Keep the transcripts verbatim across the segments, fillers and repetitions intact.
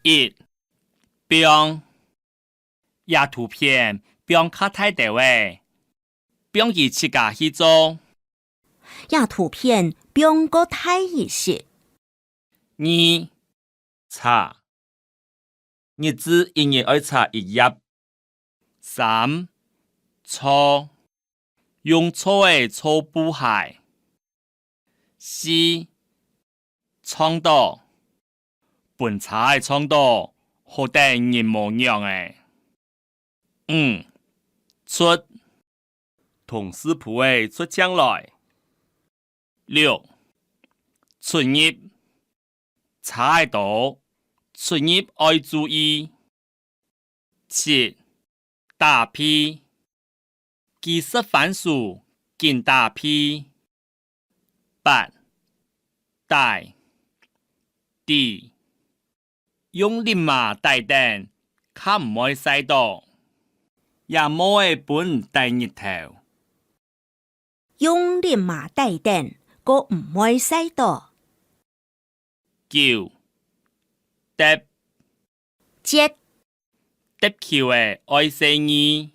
一、放。這圖片放較大兜仔，放佢自家去做。這圖片放過大一息。二、 擦。日誌一日愛擦一頁。三、銼。用銼仔銼布鞋。四、撞著。分車仔撞著，好得人無仰仔。 五、出。同事傅仔出鏡來。六、出入。車仔多，出入愛注意。七、打屁。佢食番薯，緊打屁。八、戴。戴。 用笠嫲戴等，較毋會曬著。這帽仔分你戴日頭。用笠嫲戴等，過毋會曬著。九、摺。摺。摺球仔愛細義，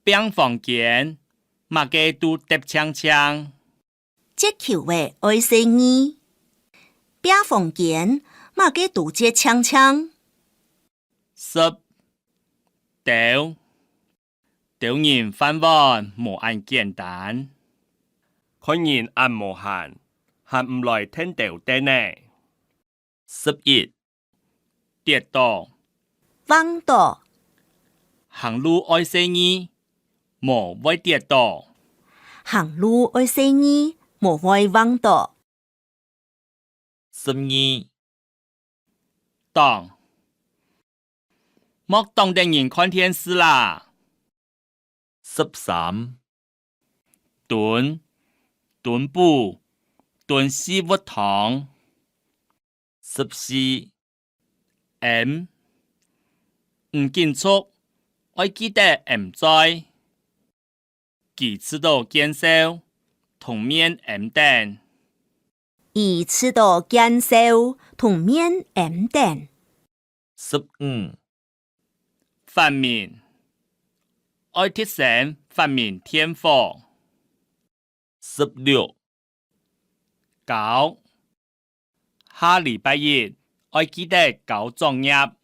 拚房間，麼个都摺淨淨。 摺球仔愛細義，拚房間，麼个都摺淨淨。十、兜。兜人飯碗無恁簡單。看人恁無閒，還毋來𢯭兜凳仔。 十一、跌倒。橫倒。行路愛細義，無會跌倒。行路愛細義，無會橫倒。十二、擋。莫擋等人看電視啦！ 十三、蹲。蹲步，蹲四物堂。十四、揞。毋緊逐，愛記得揞嘴。佢試著見笑，同面揞等。佢試著見笑，同面揞等。十五、 發明。愛貼身發明電火。十六、交。下禮拜一愛記得交作業。